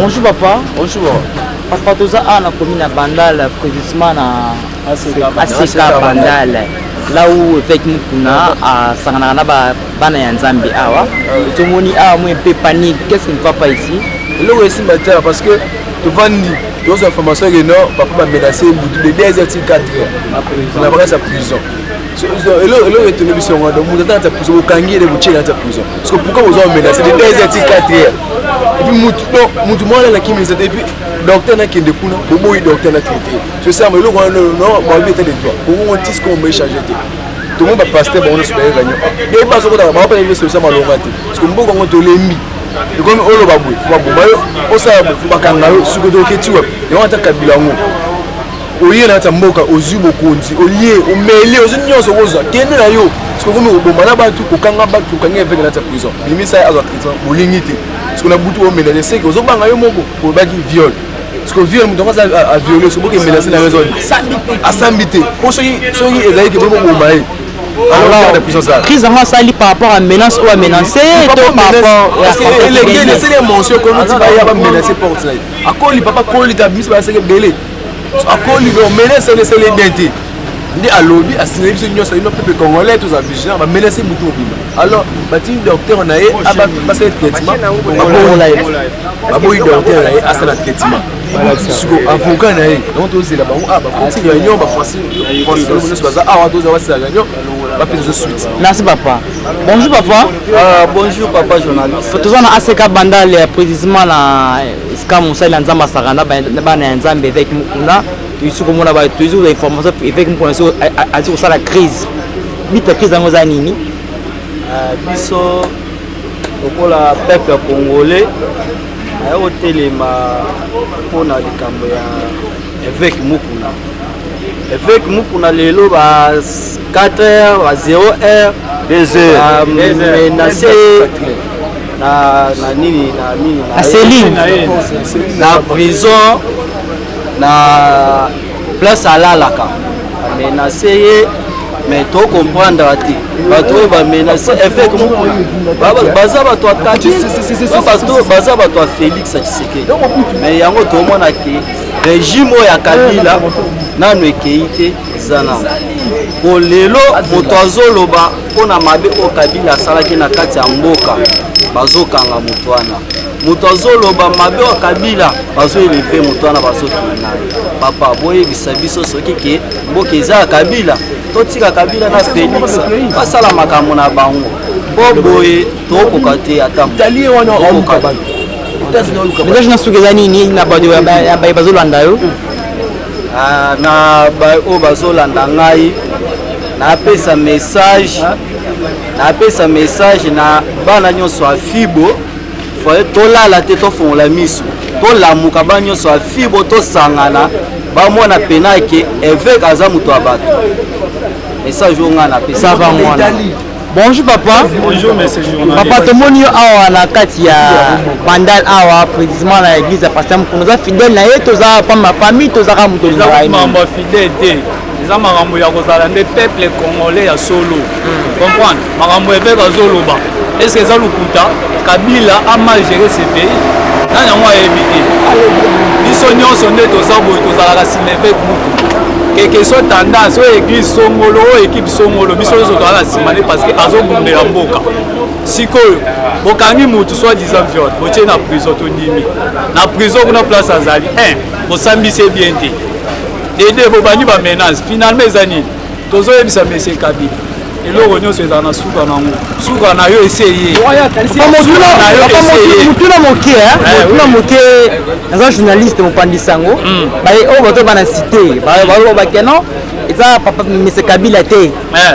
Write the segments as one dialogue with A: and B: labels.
A: Bonjour papa.
B: Bonjour.
A: Papa, toza awa na commune ya Bandal, précisément na ACK Bandal. Là où évêque Mukuna asanganaka na bana ya Nzambe awa. Tomoni awa moi un peu panique. Qu'est-ce qui ne va pas ici?
B: Eloko esimba te parce que tovandi, tozwa information ke non, papa bamenace butu de 2 heures ti 4 heures na bakasi ya prison. Eloko etoni biso yango. Donc moto ata na ti ya prison, bokangi ye, botie na ti ya prison, parce que pourquoi bozwa menace de 2 heures ti 4 heures? Et puis mutu, donc mutu mwana na kimisa te. Et puis docteur nakende kuna, boboyi docteur na traité. So esama eloko wana, non, babi état de droit bongo tisiko omo échange te. Tomoni bapasteur bango nyonso baye réunion, ye bazokotaka bango mpe solution malonga te, parce que mboka yango tolembi. Ekomi oloba boye, fo baboma yo, osala boye, fo bakanga yo. Soki toketi wapi yango? Ata Kabila yango oye na kati ya mboka, ozwi bokonzi, olie, omeli, ozwi nyonso, okozwa kende na yo. Soki okomi koboma na bato, kokanga bato, kokangi évêque na kati ya prison, bimisa ye azwa traitement, bolingi te. Soki na butu omenace, seke ozobanga yo moko olobaki viol. Parce que viol, moto yango aza aviole, soki boke menace na raison, asambi te. Po soki ezali ke boboma ye.
A: Alors, crise yango asali par rapport à menace oyo amenace to par rapport?
B: Eleki esali émotion, komi ti baya bamenace porte na ye. Akoli, papa akoli te, abimisi baseke ebele, akoli. Donc menace wana esali bien te. Nde alobi asineli biso nyonso, ino peuple congolais tozala vigilant. Bamenace butu mobimba. Alors batindi docteur na ye basala traitement, baboyi docteur na ye asala traitement. Siko avocat na ye yango tozela bango ah bakoti réunion, bafrancis nyonso baza awa, tozala basala réunion, bapesa biso suite.
A: Merci papa. Bonjour papa.
C: Bonjour papa journaliste.
A: Toza na ACK Bandal, précisément na esika mosali ya Nzambe asaka na bana ya Nzambe, évêque Mukuna. Toyisi komona, toyisi kozwa information, évêque Mukuna azi kosala crise bita. Crise yango eza nini?
C: Biso lokola peuple congolais aya kotelema mpona likambo ya évêque Mukuna. Évêque Mukuna lelo ba 4 heures, ba 0 heure,
D: 2 heures,
C: bamenace na nini, na nini.
A: Na cellule.
C: Na prison, na place alalaka, bamenace ye. Mais tocomprendre te, bato oyo bamenace évêque Mukuna baza bato ya Kabila, bato baza bato ya Félix Tshisekedi. Mais yango tomona ke régime oyo ya Kabila nano ekei te, eza nano po lelo moto azoloba mpona mabe oyo Kabila asalaki na kati ya mboka, bazokanga moto wana. Moto azoloba mabe oyo Kabila, bazoélever moto wana, bazokende na ye. Papa, boyebisa biso soki ke mboka eza ya Kabila, totika Kabila na Félix basala makambo na bango, mpo boye tokoka te ata.
B: Italie wana aoluka bato, États-Unis aoluka.
A: Message na suki eza nini na bato ya baye bazolanda yo?
C: Na oyo bazolanda ngai, napesa message, napesa message na bana nyonso ya Fibo: foye tolala te, tofongola miso, tolamuka. Bana nyonso ya Fibo tosangana, bamona pena ke évêque aza moto ya bato. Message oyo ngai napesa.
A: Ça va mwana. Bonjour papa.
E: Bonjour monsieur journaliste.
A: Papa, tomoni yo awa na kati ya Bandal awa, précisément na église ya pasteur Mukuna. Oza fidèle na ye, toza pamba famille, tozaka moto
E: Eza
A: olingaka ye mingi?
E: Makambo ya fidèle te, eza makambo ya kozala nde peuple congolais ya solo comprendre makambo évêque azoloba. Est ce que eza lokuta? Kabila a mal géré ce pays, nani yango ayebi te? Biso nyonso nde toza boye, tozalaka nsima évêque Muku, keke so tendance oyo église songolo, oyo équipe songolo, biso nyonso tozala na nsima ne, parce que azobundela mboka. Sikoyo bokangi mutu soi disant viol, botie na prison. Tondimi na prison kuna place azali 1, bosambisi ye bien te. Dede bobandi bamenace, finalement eza nini? Tozoyebisa monsieur Kabila, eloko nyonso ezala na suka nango. Suka na yo esi eye.
A: Motuna moke, motuna moke. Naza journaliste, mopandisi yango. Oyo bato bana cité baloba ke non, eza papa monsieur Kabila te ye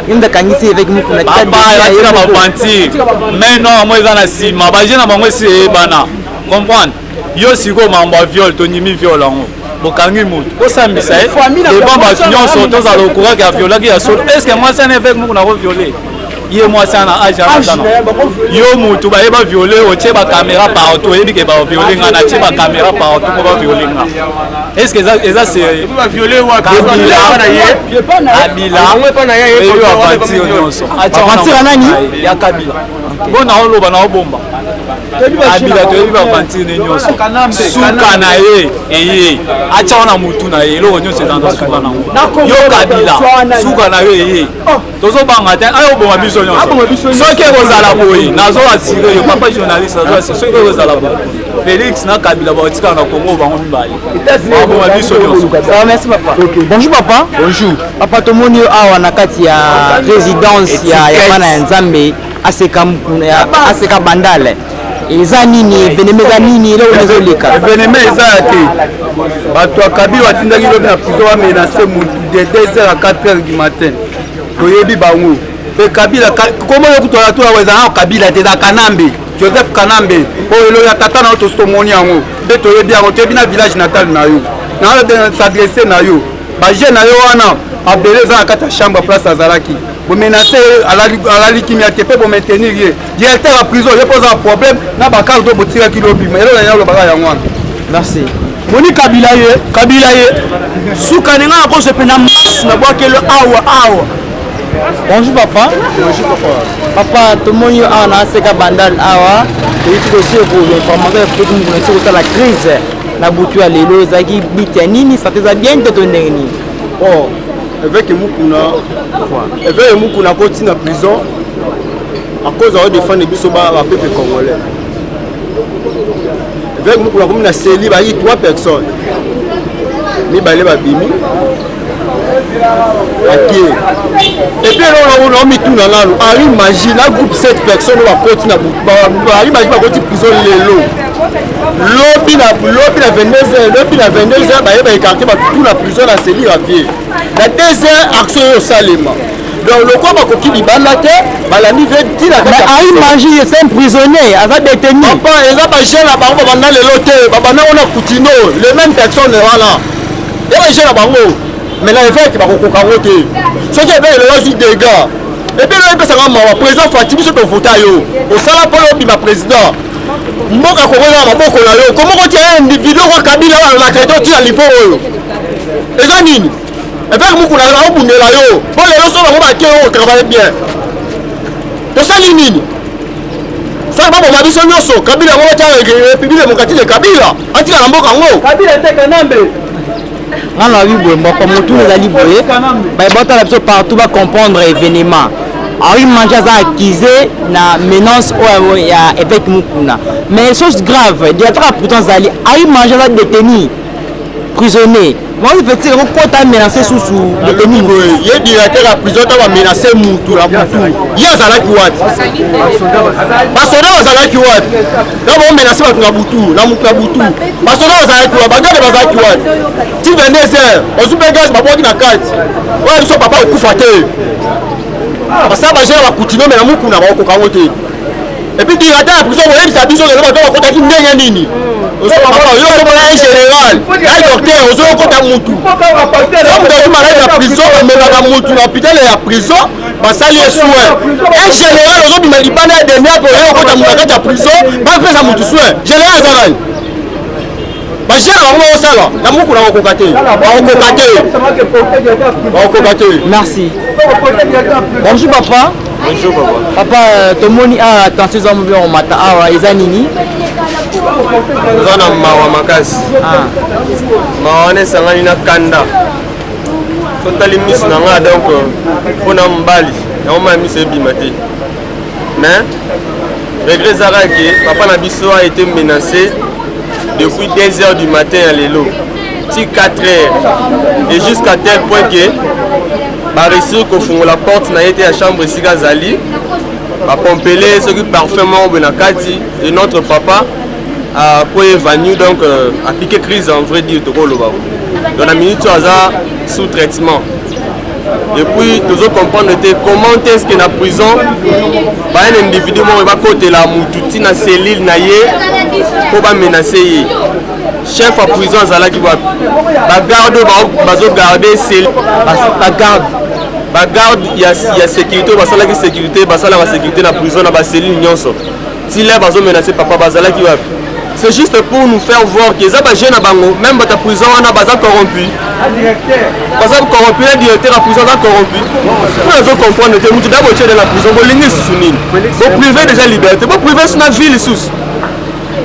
A: mutu akangisi évêque Mukuna.
E: Batika baventure, mais non, yango eza na nsima baje na bango esi eyebana. Comprendre yo sikoyo makambo ya viol, tondimi viol yango, bokangi motu, bosambisa ye devant bato nyonso, tozala okuraki aviolaki ya solo. Est ce que mwasi ana évêque Mukuna akoviole ye? Mwasi ana age wana aza na yo motu bayeba viole, otie bacaméra partout, oyebi ke baviole nga, natie bacaméra partout mpo baviole nga. Est ce que eza sérieux? Kabila oyebi aventure nyonso.
A: Aventure ya nani?
E: Ya Kabila. Mpo naoloba, naobomba. Kabila toyebi baventure ne nyonso, suka na ye eye atya wana motu na ye, eloko nyonso eza na suka nango. Yo Kabila, suka na yo eye, tozobanga te, ayo oboma biso nyonso. Soki ekozala boye, nazo assurer yo papa journaliste, nazo assurer, soki ekozala boye, Félix na Kabila bakotikala na Congo bango mibale, baboma biso nyonso.
A: Ça va, merci papa. Bonjour papa.
B: Bonjour.
A: Papa, tomoni yo awa na kati ya résidence ya bana ya Nzambe Aseka ya Aseka Bandale. Eza nini événement? Eza nini eloko ezoleka?
B: Événement eza ya te, bato ya Kabila batindaki lobi na prison bamenacer mutu de 2 heures à 4 heures du matin. Toyebi bango mpe Kabila kombo yo kutu to eza na Kabila te, eza Kanambe, Joseph Kanambe. Oyo elo ya tata na yo, tosi tomoni yango mpe toyebi yango, toyebi na village natal na yo. Na s'adresser na yo, bajeune na yo wana abele eza na kati ya chambre, place azalaki bomenacer, alali kimia te mpe bomaintenir ye directeur ya prison. Ye mpo oza na problème na bagarde oyo botikaki lobi. Eloko na olobaka yango wana.
A: Merci.
D: Moni Kabila ye, Kabila ye suka na ngai, nakozwa mpe na masu nabwakelo awa awa.
A: Bonjour papa.
B: Bonjour papa.
A: Papa, tomoni yo awa na Aseka Bandal awa, toyiti kosi kozwa information ya peut mokolo esi kosala crise na butu ya lelo. Ezalaki bit ya nini? Santé eza bien te to ndenge nini?
B: Bon, évêque Mukuna, évêque Mukuna akoti na prison à cause ya odéfendre biso bapeuple congolais. Évêque Mukuna akomi na cellule, bayaki trois personnes, mibale babimi, ake. Et puis eloko na omituna nanu, Henri Magie na groupe 7 personnes oyo bakoti na Henri Magie, bakoti prison lelo, lobi na lobi na 22 heures, lobi na 22 heures baye baécarter bato tout na prison na cellule avie na 2 heures, action oyo osalema. Donc lokwa bakoki libanda te, balandi ve ntina.
A: Mais Henri Magie, c'est un prisonnier, aza détenu.
B: Papa, eza bajeune na bango, babanda lelo te, babanda ngo na Kutino, les mêmes personnes wana ya bajeune na bango. Mais na évêque bakokoka yango te. Soki évêque lelo azwi dégâts, et puis eloko epesaka mawa, président Fati, biso tovota yo, osala mpo yo obima président, mboka Kongo eza na maboko na yo. Komoko tia individu kwa Kabila wana na traité otina lipo oyo eza nini? Évêque Mukuna aobundela yo mpo lelo so bango bake oyo otravaille bien. Tosali nini soki baboma biso nyonso? Kabila yango batia République démocratique de Kabila, atika na mboka yango.
D: Kabila te, Kanambe.
A: Nga na babi boye, mboko motu ezali boye, batala biso partout, bacomprendre événement. Henri Magie aza accusé na menace oyo ya évêque Mukuna, mais chose grave, directeur ya prison azali, Henri Magie aza détenu, prisonnier. Moi petit okota menacer susu détenu.
B: Ye directeur ya prison, to bamenacer mutu na butu, ye azalaki wapi? Basoda bazalaki wapi? To bomenacer bato na butu, na mutu na butu, basoda bazalaki wapi? Bagarde bazalaki wapi? Ti 22 heures bazwi mpe gaz, babwaki na kati oyo biso. Papa, okufa te, basala bajeune bakutino, mais na Mukuna bakokoka yango te. Et puis directeur ya prison, koyebisa biso lelo bato bakotaki ndenge nini? Yo ozomona ye général na docteur, ozokota mutu so mutu azwi maladi na prison, bamemaka mutu na hôpital ya prison, basali ye soin. Un général ozobima libanda ya demiape, oye okota mutu na kati ya prison, bapesa mutu soin. Général aza nani? Bajeune bango bakosala na Mukuna, bakokoka te, bakokoka te, bakokoka te.
A: Merci. Bonjour papa.
F: Bonjour papa.
A: Papa, tomoni awa tension eza mobi komata awa, eza nini?
F: Toza na mawa makasi. Mawa wana esangani na kanda. Totali miso na nga, donc mpona mobali yango maya miso ebima te. Mais regret ezaka ke papa na biso a été menacé depuis 2 heures du matin ya lelo ti 4 heures, et jusqu'à tel point que baréussir kofungola porte na ye te ya chambre esika azali, bapompele soki parfum moko boye na kati de notre papa po évanoui, donc apiqué crise, en vrai dire tokoloba. Donc na minute oyo aza sous traitement. Et puis tozo comprendre te comment est-ce que na prison baya na individu moko bakotela mutu ntina cellule na ye mpo bamenacer ye. Chef ya prison azalaki wapi? Bagarde oyo bazogarde cellule,
A: bagarde
F: bagarde ya sécurité oyo basalaki sécurité, basalaka sécurité na prison na bacellule nyonso, tila bazomenacer papa, bazalaki wapi? C'est juste pour nous faire voir que eza bajeune na bango, même bato ya prison wana baza corrompu, baza corrompu, na directeur ya prison aza corrompu. Mpo nazo comprendre te, mutu da botiele na prison, bolingi lisusu nini? Bopriver déjà liberté, bopriver so na vie lisusu.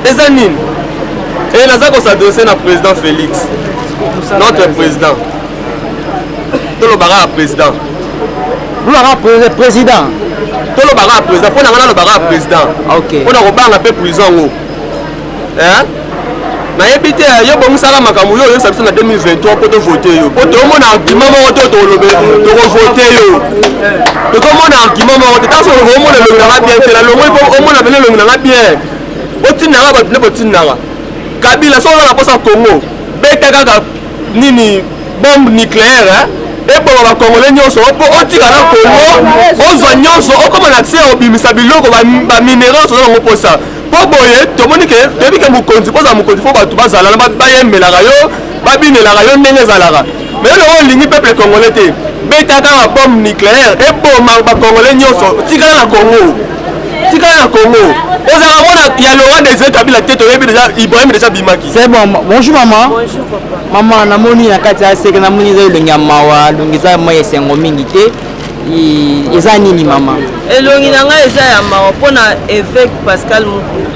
F: Eza nini? Et naza ko s'adresser na président Félix, notre président. Tolobaka ya président.
A: Olobaka président.
F: Tolobaka ya président mpo na ngai nalobaka ya président.
A: Ok.
F: Mpo na kobanga mpe prison yango. Hein? Nayebi te yo bongisaka makambo yo oyebisa biso na 2023 mpo tovote yo mpo toomona argument moko te tokolobe tokovote yo tokomona argument moko te ntango omona elongi nanga bien te nalongoli mpo omona pene elongi nanga bien botindaka bato nde botindaka Kabila soki oza na mposa Congo beta kaka nini bombe nucléaire eboma bakongole nyonso mpo otika na Congo ozwa nyonso okoma na accès ya kobimisa biloko baminerais nyonso oza nango mposa mpo boye tomoni ke toyebi ke mokonzi mpo ozala mokonzi mpo bato bazala na bayembelaka yo babinelaka yo ndenge ezalaka mais yo loko olingi peuple congolais te beta kaka bombe nucléaire eboma bakongolais nyonso tikala na Congo tikala na Congo ozalaka mwana ya Laurent Désiré Kabila te toyebi déjà Ibrahim déjà bimaki.
A: C'est bon. Bonjour maman.
G: Bonjour papa.
A: Maman namoni na kati ya seke namoni eza elongi ya mawa elongi eza mwa esengo mingi te eza nini mama?
G: Elongi na ngai eza ya mawa mpona évêque Pascal Mukuna.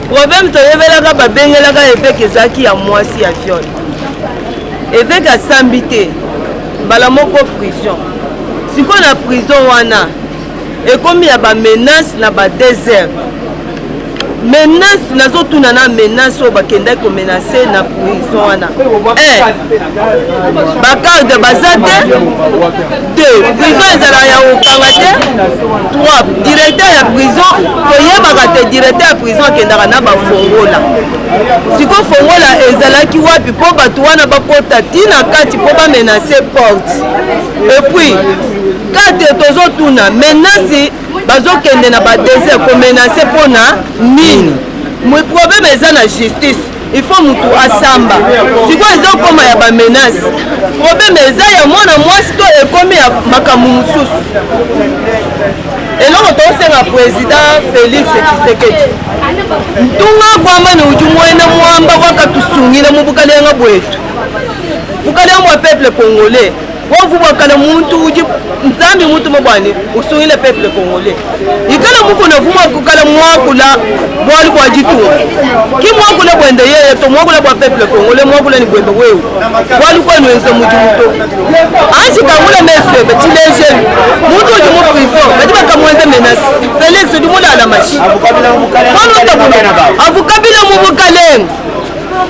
G: Problème toyebelaka babengelaka évêque ezalaki ya mwasi ya viol. Évêque asambi te mbala moko prison. Sikoyo na prison wana ekomi ya ba menace na ba désert. Menace nazotuna na menace oyo bakendaki komenace na prison wana. 1 bagarde baza te. 2 prison ezalaka ya kokanga te. 3 directeur ya prison toyebaka te directeur ya prison akendaka na bafongola. Sikoyo fongola ezalaki wapi mpo bato wana bakota ntina kati mpo bamenace porte. Et puis 4 tozotuna menace bazokende na ba désert komenace mpona nini? Problème eza na justice, il faut mutu asamba. Sikoyo ezokoma ya ba menace, problème eza ya mwana mwasi to ekomi ya makambo mosusu. Eloko tosenga président Félix Tshisekedi ntunga kwamba ni udi mwena mwamba wakatusungila mu bukalenga bwetu bukalenga bwa peuple congolais wavubwakala muntu udi nzambi muntu mobwani usungile peuple congolais ikala mukuna vumwa kukala mwakula bwalu bwa ditunga ki mwakula bwende yeye to mwakula bwa peuple congolais mwakula ni bwende wewe bwalu kwenu enze mudimu to anji kangula mesebe tilejelu muntu udi mu prison badi bakamwenze menace Félix udi mulala mashi avukabila mu bukalenga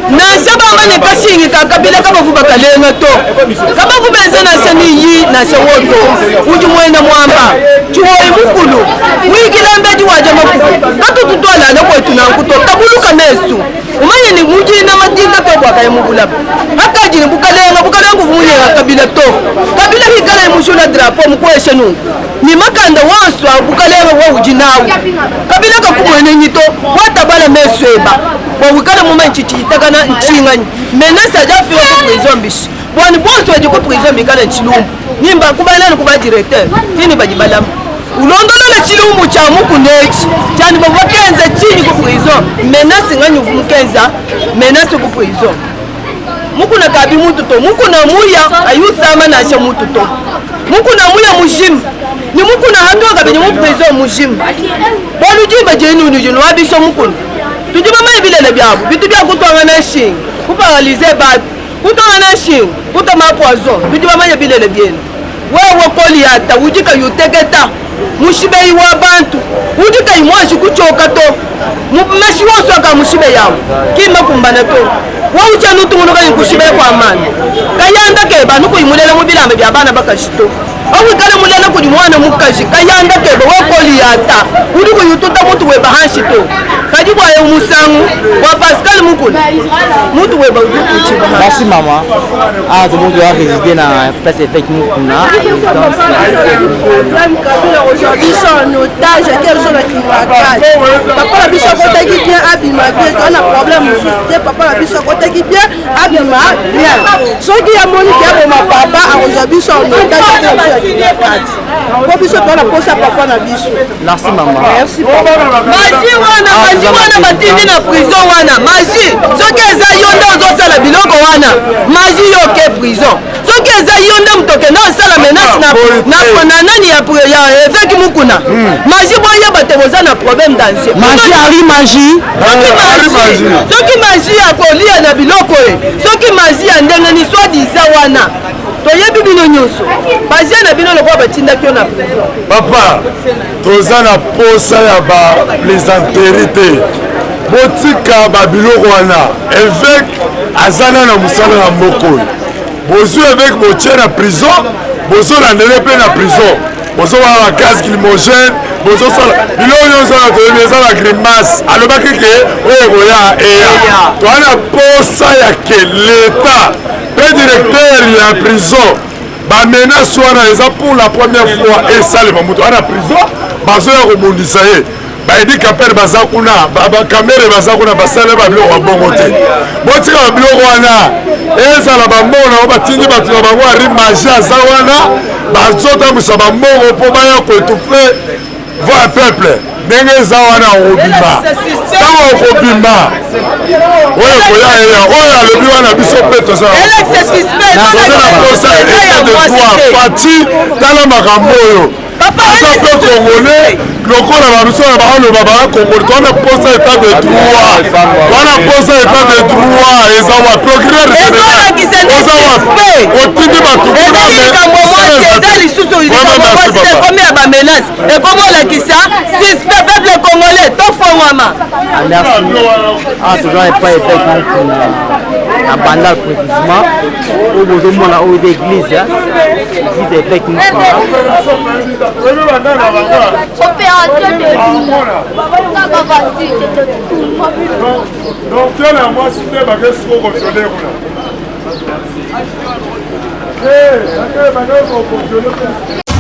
G: nansha bamane kashingi ka kabila kabavu bakalenga to kabavu benze nansha niyi nansha woto udi mwena mwamba chiwoyi mukulu wikila mbedi waja makulu katututwalala kwetu nankuto tabuluka mesu umanye ni mujina madinga to bwakaye mubulaba hakajini bukalenga bukalenga uvumunyenga kabila to kabila hikala imushula drapo mukweshe nungu ni makanda wanswa bukalenga wa udi nawu kabila kakumwene nyito watabala mesu eba wawikala muma nchichitakana nchingani menace ajafika ku prison mbishi bwani bonso badi ku prison bikala nchilumbu nimba kubalani kuba directeur tini badi balama ulondolola chilumbu cha mukunechi chani bakenza chini ku prison menace nganyi mukenza menace ku prison mukuna kabi mutu to mukuna muya ayusama nasha mutu to mukuna muya mujimu ni mukuna hatu kabini mu prison mujimu bwalu jenu ni wabisho mukuna tudi bamaye bilele byabo bitu bya kutwanga na nshinga kuparalize batu kutwanga na nshinga kutama poison tudi bamaye bilele byenu wewe koliata ujika yuteketa mushibeyi wa bantu ujika imwashi kuchoka to mashi wonso aka mushibe yawo kimba kumbana to waucha nutunguluka yikushibe kwa amani kayanda keba nukuyimulela mu bilamba bya bana bakashito awikale mulela kuli mwana mukashi kayanda keba wekoliata uli kuyututa mutu weba hanshi to kadi bwaye umusangu wa Pascal Mukuna mutu weba ujukuchiba.
A: Merci maman. Ah tout le monde doit résider na place évêque Mukuna.
H: Problème Kabila aujourd'hui sont en otage quels sont les climacages. Papa la biso akotaki bien abima bien toza na problème mosusu te papa la biso akotaki bien abima bien soki amoni ke aboma papa akozwa biso en otage te biso ya climacages po biso toza na posa papa na biso.
A: Merci maman.
H: Merci papa.
G: Magie wana magie wana batindi na prison wana magie soki eza yo nde ozosala biloko wana magie yo ke prison. Soki eza yo nde moto okenda osala menace na, na, na nani ya, ya évêque Mukuna. Magie boyeba te boza na problème danger.
D: Magie ari magie.
G: Soki magie, soki magie ya kolia na biloko e, soki magie ya ndenge ni soit disant wana toyebi bino nyonso baje na bino lokola batindaki yo na prison.
I: Papa, toza na posa ya ba plaisanterie te. Botika ba biloko wana. Évêque aza na na mosala na mboka oyo. Bozwi évêque botie na prison, bozolandele mpe na prison. Bozobala ba gaz lacrymogène, bozosala biloko nyonso wana toyebi eza ba grimace. Alobaki ke oyo ekoya eya. Toza na posa ya ke l'État mpe directeur ya prison ba menace wana eza pour la première fois esalema. Moto ana prison bazoya kobundisa ye. Baedi kapere baza kuna, bakamere baza kuna, basala babiloko ya bongo te. Botika babiloko wana, ezala bambongo na bango batindi bato na bango ari magie aza wana, bazotambwisa bambongo mpo baya koetouffe voix ya peuple. Ndenge eza wana okobima, ntango okobima oyo ekoya eya, oyo alobi wana biso mpe toza na posa ya état de droit. Fatshi, tala makambo oyo aza mpe congolais lokola babiso na baoloba baa congolais. Toza na posa état de droit, toza na posa état de droit. Eza wa procureur général oza wapi? Otindi bato kuna.
G: Likambo mwasi eza lisusu likambo mwasi te, ekomi ya bamenace, ekomi olakisa suspect. Peuple congolais, tofongwama.
A: Ah, merci. Ah, toujours epai évêque Mukuna na Bandal précisément. Oyo bozomona oyo eza église, église évêque Mukuna.
I: Donc tala mwasi te bakesi kokoviole kuna. Bakei kokoviole kuna.